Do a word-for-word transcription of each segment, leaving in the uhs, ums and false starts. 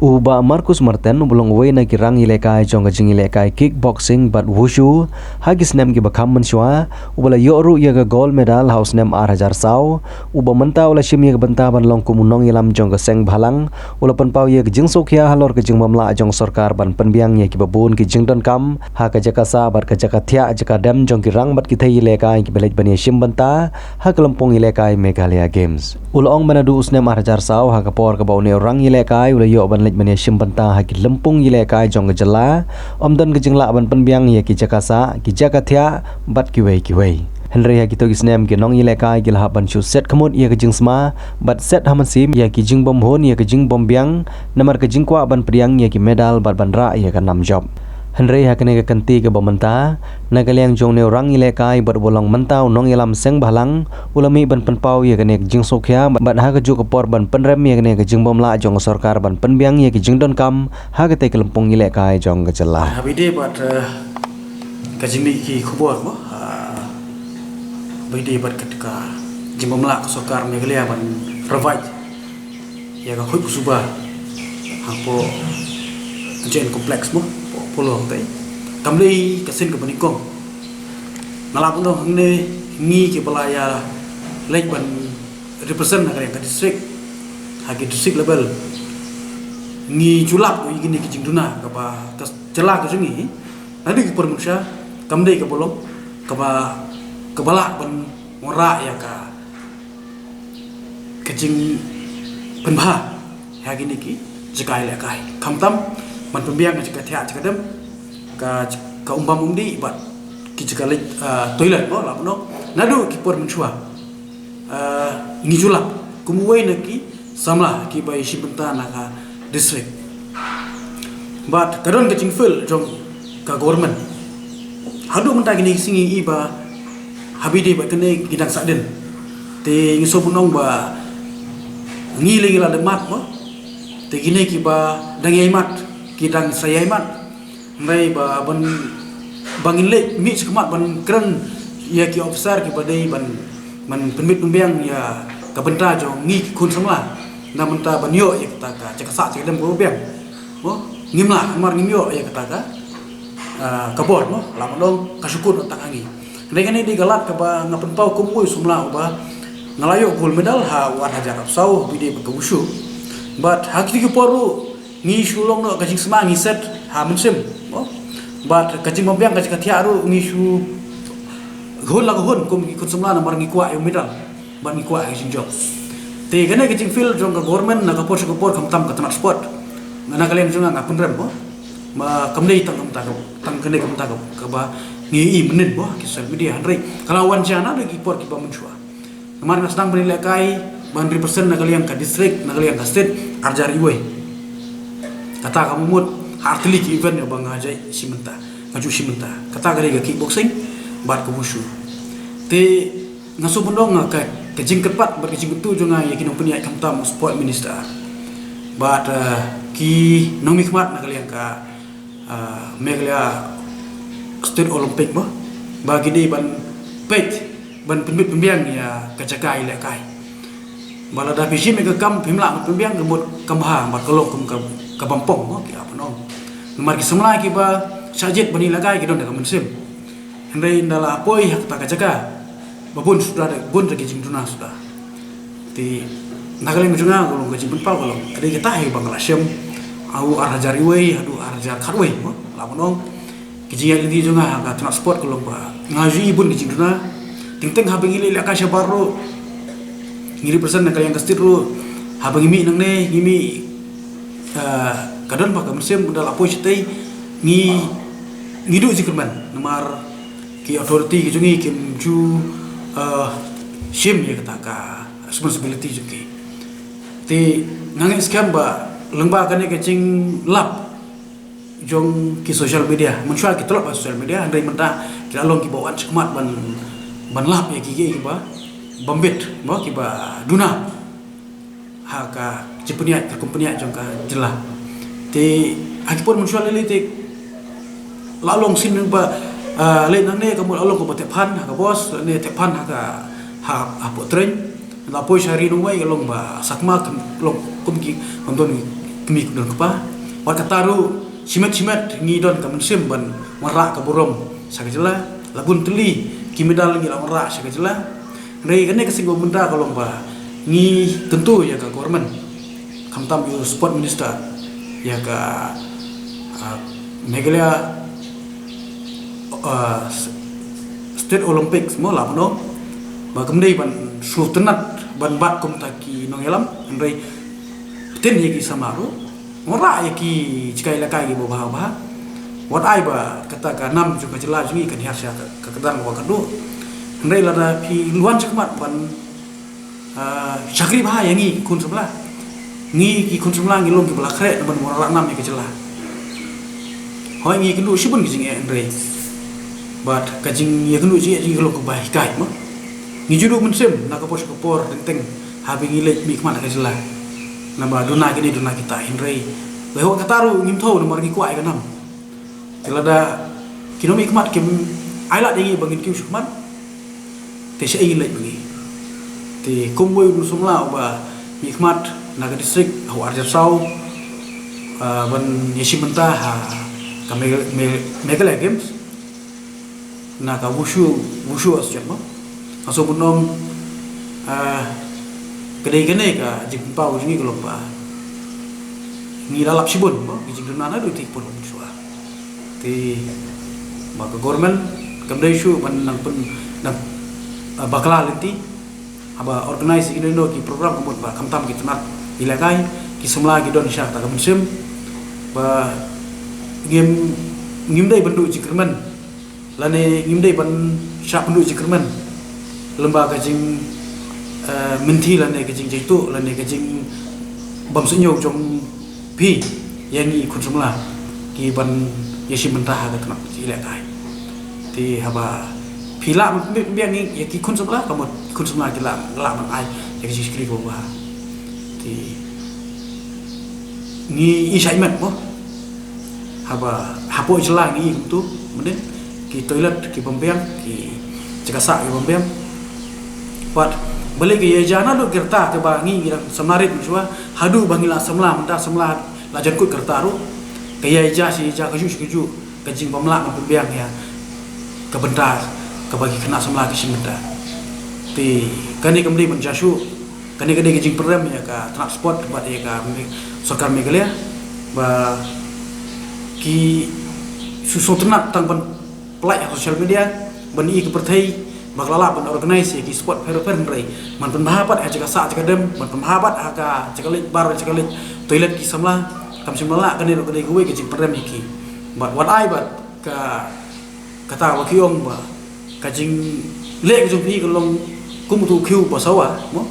U Bah Marcus Marten, uba long uwei na ki rang ïalehkai jong ka jingïalehkai kickboxing bad wushu ha ki snem kiba kham mynshuwa, uba la ïoh ruh ïa ka gold medal ha u snem ar hajar saw, uba mynta u la shim ïa ka bynta ban long kum u nongïalam jong ka seng bhalang, u la pynpaw ïa ka jingsngewkhia halor ka jingbymlah jong sorkar ban pynbiang ïa kiba bun ki jingdonkam ha ka jaka sah bad ka jaka thiah jaka dem jong ki rang bad ki thei ïalehkai kiba leit ban ïashim bynta ha ka lympung ïalehkai Meghalaya Games. U la ong ba naduh u snem ar hajar saw, ha ka por kaba une u rang ïalehkai u la ïoh ban leit ban ïashim bynta ha ki lympung ïalehkai jong ka jylla, ym don ka jinglah ban pynbiang ïa ki jaka sah, ki jaka thiah bad kiwei kiwei. Hynrei ha kito ki snem ki nongïalehkai ki la hap ban shu set khmut ïa ka jingsma bad set ha mynsiem ïa ki jingbymhun ïa ka jingbymbiang, namar ka jingkwah ban pdiang ïa ki medal bad ban rah ïa ka nam jop. Hynrei ha kane ka kynti kaba mynta, na ka liang jong une u rang ïalehkai bad uba long mynta u nongïalam seng bhalang, u la mih ban pynpaw ïa kane ka jingsngewkhia bad ha kajuh ka por ban pynrem ïa kane ka jingbymlah jong ka sorkar ban pynbiang ïa ki jingdonkam ha katei ka lympung ïalehkai jong ka jylla. Habibi bad, eh, ka jingmih ki khubor mo, ah, habibi bad ka, ka jingbymlah ka sorkar Meghalaya ban revise ïa ka huid ka suba hapoh J N Complex mo, hapoh Apollo hangtei. Kam dei ka sien kaba nyngkong. Nga lah ban ong hangne ngi kiba la ïa leit ban represent na ka liang ka district ha ki district level, ngi ju lap ïa kine ki jingduna kaba ka jylla ka jong ngi naduh ki por mynshuwa kam dei kaba long kaba, kaba lah ban wanrah ïa ka ka jingpynbha ha kine ki jaka ïalehkai. Khamtam ban pynbiang ka jaka thiah jaka dem, ka, ka um bam um dih bad ki jaka leit, ah, toilet mo, lah ban ong. Naduh ki por mynshuwa, ah, ngi ju lap kum uwei na ki samla kiba ïashim bynta na ka district. Bad ka don ka jingfeel jong ka government. Haduh mynta kine ki sngi i ba habibi bad kane ki dang sahdien. Te ngi sngewbha ban ong ba ngi lei ngi la dep mad mo. Te kine kiba dang ïai mad ki dang sa ïai mad. Hynrei ba ban, ba ngin leit mih shakhmat ban kren ïa ki officer kiba dei ban, ban pynbit pynbiang ïa ka bynta jong ngi ki khun samla. Na bynta ban ïoh ïa kata ka jaka sah jaka dem kaba biang. Mo, ngim lah, namar ngim ïoh ïa kata ka, ah, ka bor mo, lah ban ong ka shu kut na ka bynta ngi. Hynrei kane dei ka lad kaba nga pynpaw kum uwei u samla uba nga la ïoh gold medal ha u ar hajar arphew saw, habibi bad ka wushu. Bad ha kito ki por ruh ngi shu long noh ka jingsma ngi set ha mynsiem mo. Bad ka jingbymbiang ka jaka thiah ruh ngi shu hun la ka hun kum ki khun samla namar ngi kwah ïa u medal. Bad ngi kwah ïa ka jingjop. Te kane ka jingfeel jong ka government na ka por sha ka por khamtam ka tnat sport. Nga na ka liang jong nga nga pynrem mo. Ba kam dei tang ka bynta ka, tang kane ka bynta ka, kaba ngi ïohi mynnin mo ki social media hynrei ka la wan sha naduh ki por kiba mynshuwa. Namar nga sdang ban ïalehkai ban represent na ka liang ka district, na ka liang ka state, ar hajar wei. Kata ka mut ha artylli ki event ba nga ju shim bynta, nga ju shim bynta. Kata ka dei ka kickboxing bad ka wushu. Te nga sngewbha ban ong ka, ka jingkyrpad bad ka jingkyntu jong nga ïa ki nongpynïaid khamtam u sport minister bad, eh, ki nongmihkhmat na ka liang ka, eh, Meghalaya State Olympic mo, ba ki dei ban peit ban pynbit pynbiang ïa ka jaka ïalehkai. Ba lada phi shim ïa ka kam phim lah ban pynbiang ka mut kam bha bad ka long kum ka, ka bampong mo, ki ap nong. Namar ki samla kiba shah jied ban ïalehkai ki don da ka mynsiem. Hynrei ynda la poi ha kata ka jaka ba bun suda, bun da ki jingduna suda. Te na ka liang jong nga ka long ka jingpynpaw ka long ka dei kata hi ba nga la shem ha u ar hajar wei haduh ar hajar khatwei mo, lah ban ong. Ki jingïaid lynti jong nga ha ka tnat sport ka long ba nga ju ïohi bun ki jingduna. Teng teng haba ngi leit ïalehkai shabar ruh ngi represent na ka liang ka state ruh, haba ngi mih nangne ngi mih, eh, ka don ba ka mynsiem ynda la poi shatei ngi, ngi duh jingkyrmen namar ki authority ki jong ngi kim ju, eh, shim ïa kata ka responsibility jong ki. Te nga ngeit skhem ba lyngba kane ka jinglap jong ki social media, mynshuwa ki tulop ha social media, hynrei mynta ki la long kiba wan shakhmat ban, ban lap ïa ki, kiba bym bit mo, kiba duna ha ka jingpynïaid, ka jingpynïaid jong ka jylla. Te ha ki por mynshuwa lei lei te la long sien ba, ah, leit nangne ka mut la long kaba thep phan ha ka bos, lane thep phan ha ka, ha, hapoh train. La poi sha ri nongwei ka long ba sakma ka long kum ki, kum don kmie ki don kpa. Wat kata ruh shimet shimet ngi don ka mynsiem ban wanrah ka burom sha ka jylla. La bun tylli ki medal ngi la wanrah sha ka jylla. Hynrei kane ka seng ba mynta ka long ba ngi kyntu ïa ka government, khamtam ïa u sport minister, ïa ka, ah, Meghalaya, ah, State Olympics mo la bano ba kam dei ban shu tynnat ban bat kumta ki nongïalam, hynrei pyntin ïa ki samla ruh, wanrah ïa ki jaka ïalehkai kiba bha bha. Wat ai ba kata ka nam jong ka jylla jong ngi kan hiar sha ka, ka kdang ba ka duh. Hynrei lada phi wan shakhmat ban, ah, shakri bha ïa ngi ki khun samla. Ngi ki khun samla ngi long kiba la khreh ban wanrah nam ïa ka jylla. Hooid ngi kynduh shibun ki jingeh hynrei bad ka jingïakynduh jingeh jong ngi ka long kaba hikai mo. Ngi ju duh mynsiem na ka por sha ka por teng teng haba ngi leit mihkhmat ha ka jylla. Naba duna kine duna kita hynrei ba hooid kata ruh ngim thew namar ngi kwah ïa ka nam. Te lada ki nongmihkhmat kim ailad ïa ngi ba ngin kiew shakhmat, te shaei ngin leit ma ngi? Te kum uwei u samla uba mihkhmat na ka district ha u ar hajar saw, ah, ban ïashim bynta ha ka Me-, Me-, Meghalaya Games na ka Wushu, Wushu Association mo. Nga sngewbha ban ong, ah, ka dei kane ka jingpynpaw jong ngi ka long ba ngi la lap shibun mo, ngi jingduna naduh ïa ki por mynshuwa. Te ba ka government kam dei shuh ban nang pyn, nang, ah, bakla lynti. Haba organize ïa kino kino ki program ka mut ba khamtam ki tnat ïalehkai, ki samla ki don sha kata ka mynsiem ba ngim, ngim dei ban duh jingkyrmen lane ngim dei ban shah pynduh jingkyrmen lyngba ka jing, eh, mynthi lane ka jingjaituh lane ka jingbymsuhñiew jong phi ïa ngi khun samla ki ban ïashim bynta ha ka tnat ïalehkai. Te haba phi lah ban pynbiang ïa ki khun samla, ka mut khun samla ki lah, lah ban ai ïa ka jingshakri kaba bha. Te ngi i shait met mo. Haba hapoh jylla ngi i kumtu mynne ki toilet ki bym biang, ki jaka sah ki bym biang. Bad balei ka ïaja naduh ki rta kaba ngi ngi dang samla rit mynshuwa haduh ba ngi la samla mynta, samla la jan kut ka rta ruh. Ka ïaja shi ïaja kajuh shi kajuh ka jingbymlah ban pynbiang ïa ka bynta kaba ki khynnah samla ki shim bynta. Te kane kam dei ban jia shuh. Kane ka dei ka jingpyrem ïa ka tnat sport bad ïa ka Me-, sorkar Meghalaya ba ki shu sngewtynnat tang ban pynlait ha social media ban ïohi ka pyrthei ba ka la lah ban organize ïa ki sport pher pher hynrei ban pynbha pat ha jaka sah jaka dem, ban pynbha pat ha ka jaka leit bar jaka leit toilet ki samla. Kam shym la lah, kane ruh ka dei kawei ka jingpyrem ïa ki. Bad wat ai bad ka, kata ba ki ong ba ka jingleh ka jong phi ka long kum uto u khiew uba sawa mo,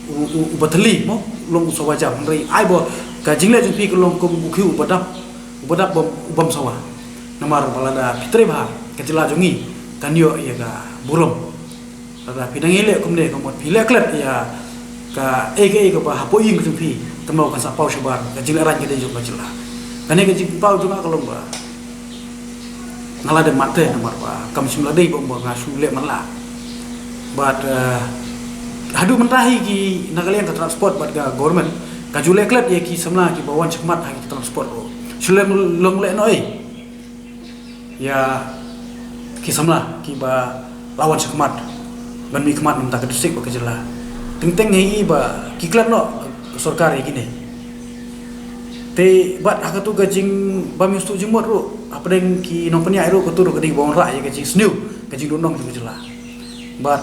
u, u, uba thylli mo, long u sawa jam, hynrei ai ba ka jingleh jong phi ka long kum u khiew uba dap, uba dap bym, u bym sawa. Namar ba lada phi trei bha ka jylla jong ngi kan ïoh ïa ka burom. Lada phi dang ïaleh kumne ka mut phi leh klet ïa kaei kaei kaba hapoh ïing ka jong phi, tangba kan sa paw shabar ka jinglehrain ka dei jong ka jylla. Kane ka jingpaw jong nga ka long ba nga la dep mat te namar ba kam shym la dei ba nga shu leh man la. Bad, eh, haduh mynta hi ki na ka liang ka tnat sport bad ka government ka ju leh klet ïa ki samla kiba wan shakhmat ha ki tnat sport ruh. Shu leh long leh noh ei ïa ki samla kiba la wan shakhmat ban mihkhmat na ka bynta ka district bad ka jylla. Teng teng hi ba ki klet noh ka sorkar ïa kine. Te bad ha katu ka jingbym ïoh sngewthuh jingmut ruh hapdeng ki nongpynïaid ruh, katu ruh ka dei ba wanrah ïa ka jingsniew, ka jingduhnong jong ka jylla. Bad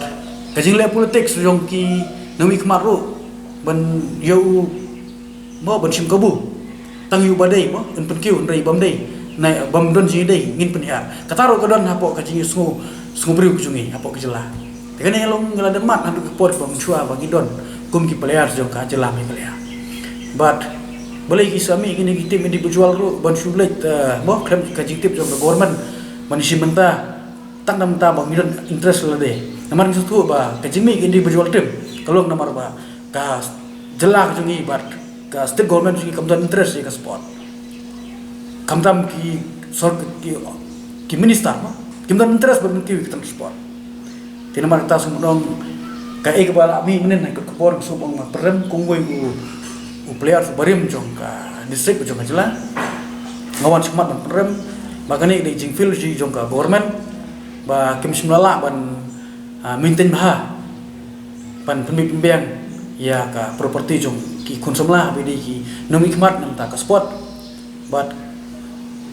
ka jingleh politics jong ki nongmihkhmat ruh ban ïa u mo ban shim kabu. Tang ïa uba dei mo yn pynkiew, hynrei bym dei, na bym don jingdei ngin pynhiar. Kata ruh ka don hapoh ka jingsngew, sngew briew ka jong ngi hapoh ka jylla. Te kane long ngi la dep mat haduh ka por ba mynshuwa ba ngi don kum ki player jong ka jylla Meghalaya. Bad balei ki sa mih kine ki team individual ruh ban shu leit, eh, mo khlem ka jingtip jong ka government ban ïashim bynta tang da mynta ba ngi don interest lade. Namar ngi sngewthuh ba ka jingmih ka individual team ka long namar ba ka jylla ka jong ngi bad ka state government jong ngi kam don interest ïa ka sport. Khamtam ki sor-, ki, ki minister mo kim don interest ban kyntiew ïa ka sport. Te namar kata sngewbha ban ong kaei kaba la mih mynnin ha ka por sngewbha ban ong ba pyrem kum uwei u u player uba rim jong ka district jong ka jylla. Nga wan shakhmat ban pynrem ba kane ka dei jingfail jong ka government ba kim shym la lah ban ah, maintain bha ban pynmih pynbiang ïa ka property jong ki khun samla ba dei ki nongmihkhmat na ka bynta ka sport. Bad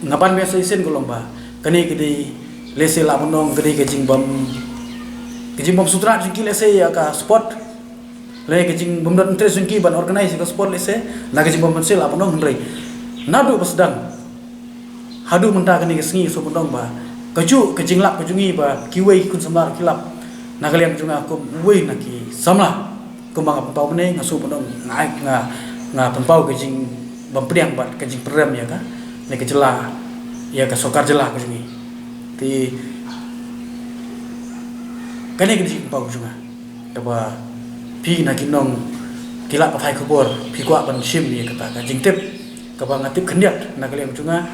nga ban biang sa shisien ka long ba kane ka dei lehse lah ban ong ka dei ka jingbym, ka jingbym sngewtynnat jong ki lehse ïa ka sport. Lane ka jingbym don interest jong ki ban organize ka sport lehse, na ka jingbym mynsiem lah ban ong, hynrei naduh ba sdang haduh mynta kane ka sngi shu pyndonkam ba kajuh ka jinglap ka jong ngi ba kiwei ki khun samla ki lap na ka liang jong nga kum uwei na ki samla. Kumba nga pynpaw mynne, nga shu pyndonkam, nga, nga, nga pynpaw ka jingbym pdiang bad ka jingpynrem ïa ka, ïa ka jylla, ïa ka sorkar jylla ka jong ngi. Te kane ka dei ka jingpynpaw ka jong nga. Kaba phi na ki nong, ki lad pathai khubor, phi kwah ban shim ïa kata ka jingtip kaba nga tip khyndiat na ka liang jong nga.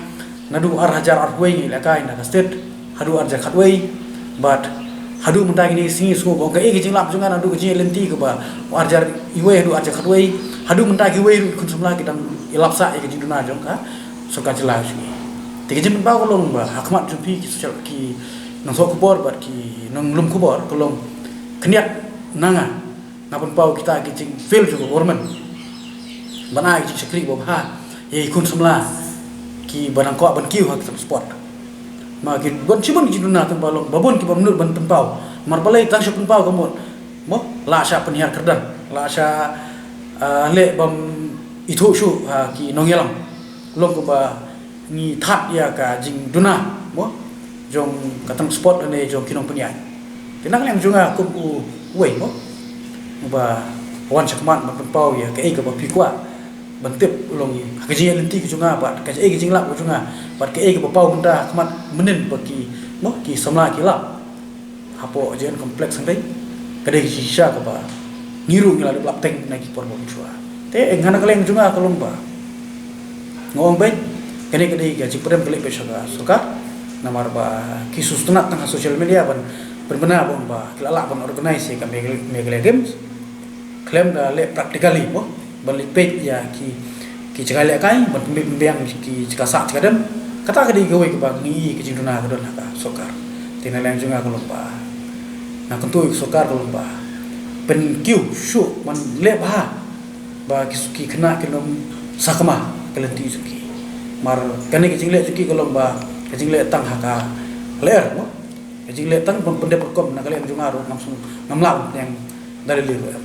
Naduh ar hajar arphew wei ngi lehkai na ka state haduh ar hajar khatwei. Bad haduh mynta kine ki sngi sngewbha ka, eh, ka jinglap jong nga naduh ka jingïaleit lynti kaba ar hajar iwei haduh ar hajar khatwei. Haduh mynta kiwei ruh ki khun samla ki dang ïalap sah ïa ka jingduna jong ka sorkar jylla jong ngi. Te ka jingpynpaw ka long ba ha khmat jong phi ki social, ki nongthoh khubor bad ki nonglum khubor ka long khyndiat na nga, nga pynpaw kita ki jingfail jong ka government ban ai ki jingshakri ba bha ïa ki khun samla kiba dang kwah ban kiew ha ka sport. Ma ki bun shibun ki jingduna tang ba long ba bun kiba mut ban pynpaw. Mar balei tang shu pynpaw ka mut, mo, la sha pynhiar kyrdan, la sha, ah, leh bym ithuh shuh ha ki nongïalam. Long kumba ngi thad ïa ka jingduna, mo, jong ka tang sport lane jong ki nongpynïaid. Te na ka liang jong nga kum uwei, mo, uba wan shakhmat ban pynpaw ïa kaei kaba phi kwah ban tip, long ha ka jingïaleit lynti ka jong nga bad kaei ka jinglap ka jong nga bad kaei kaba paw mynta ha khmat mynnin ba ki, mo, ki samla ki lap hapoh J N Complex hynrei ka dei ka jingshisha kaba ngi ruh ngi la dep lap teng na ki por ba mynshuwa. Te nga na ka liang jong nga ka long ba nga ong beit, kane ka dei ka jingpynrem ka leit beit sha ka sorkar. Namar ba ki sngewtynnat tang ha social media ban pynbna ba ong ba ki la lah ban organize ïa ka Meghalaya, Meghalaya Games. Khlem da leh practically, mo, ban leit peit ïa ki, ki jaka lehkai, ban pynbiang ki jaka sah jaka dem. Kata ka dei kawei kaba ngi ïohi ka jingduna ka don ha ka sorkar. Te na liang jong nga ka long ba nga kyntu ïa ka sorkar ka long ba pynkiew shuh ban leh bha ba ki, ki khynnah kin ym sakma ka lynti jong ki. Mar kane ka jingleh jong ki ka long ba ka jingleh tang ha ka lyer, mo, ka jingleh tang ban pyndep rukom. Na ka liang jong nga ruh ngam sngewthuh, ngam lah ban pdiang da lei lei ruh em.